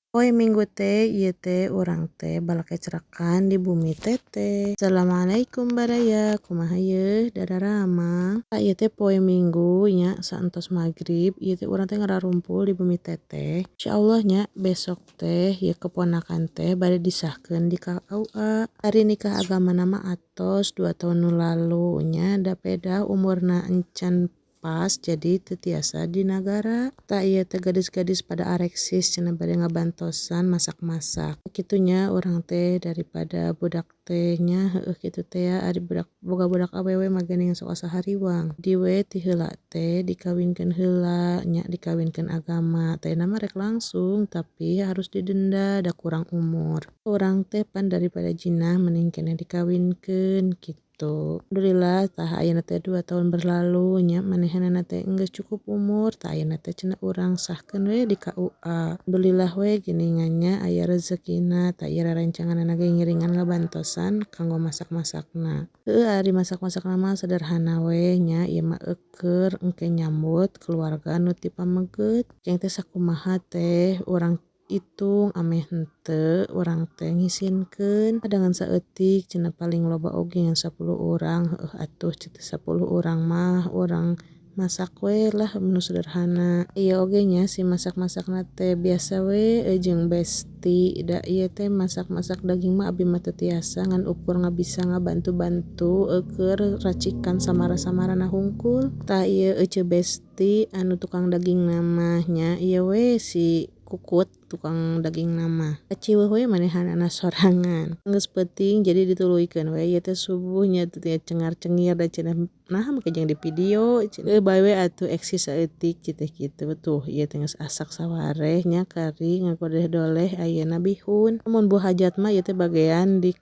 Poe Minggu teh ieu teh urang teh balakecrakan di bumi teteh. Assalamualaikum baraya, kumaha yeuh dararamang. Tah ieu teh poe Minggu nya, saentos magrib ieu teh urang teh ngararumpul di bumi teteh. Insyaallah nya, besok teh ieu keponakan teh bade disahkeun di KUA. Ari nikah agamana mah atos 2 tahun nu lalu nya, da pedah umurna encan pas, jadi teu tiasa di nagara. Tah, ieu teh gadis-gadis pada areksis cenah bade ngabantosan masak-masak kitu nya. Urang teh daripada budak teh nya, heueuh kitu teh ya, ari budak boga budak awewe mah geuning sok asa hariwang. Di we ti heula teh dikawinkeun heula nya, dikawinkeun agama. Tadina mah rek langsung, tapi harus didenda da kurang umur. Urang teh pan daripada jinah mending keneh dikawinkeun kitu. Alhamdulillah, tah ayeuna teh 2 tahun berlalu nya, manehanana teh enggeus cukup umur. Tah, ayeuna teh cenah urang sahkeun we di KUA. Alhamdulillah we geuningan nya, aya rezekina. Tah, ieu rerencanganna ge ngiringan ngabantosan kanggo masak-masakna. Heueuh, ari masak-masakna mah sederhana we nya, ieu mah eukeun engke nyambut keluarga nu ti pameget. Ceng teh sakumaha teh urang itung ameh henteu urang teh ngisinkeun dengan saeutik cenah, paling loba oge ngan 10 urang. Heueuh atuh, teh 10 urang mah urang masak we lah nu sederhana. Ieu oge nya, si masak-masakna teh biasa we jeung besti, da ieu teh masak-masak daging mah abi mah teu tiasa, ngan ukur ngabisa ngabantu-bantu eukeun racikan samara-samarana hungkul. Tah, ieu ece besti anu tukang dagingna mah nya, ieu we si Kukut tukang dagingna mah. Aciweuh we manehanana sorangan. Geus peuting jadi dituluykeun we ieu teh subuh nya, teu cengar cengir da cenah, naha make jeung di video cenah. Bae we atuh eksis saeutik kitu kitu. Tuh, ieu teh geus asak sawareh nya, kari ngagodeh-doleh ayeuna bihun. Mun bu hajat mah ieu teh bagean di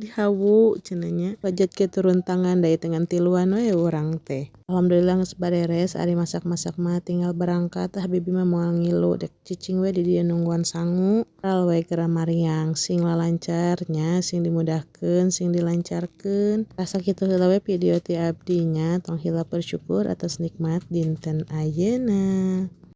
dihawu cenah nya, hajat ge turun tangan, da ieu teh ngan tiluan we urang teh. Alhamdulillah geus bareres ari masak-masak mah, tinggal berangkat. Tah, bibi mah moal ngilu, dek cicing we di dieu nungguan sangu. Moal we geura mariang, sing lalancar nya, sing dimudahkeun, sing dilancarkeun. Tah, sakitu heula we video ti abdi nya. Tong hilap bersyukur atas nikmat dinten ayeuna.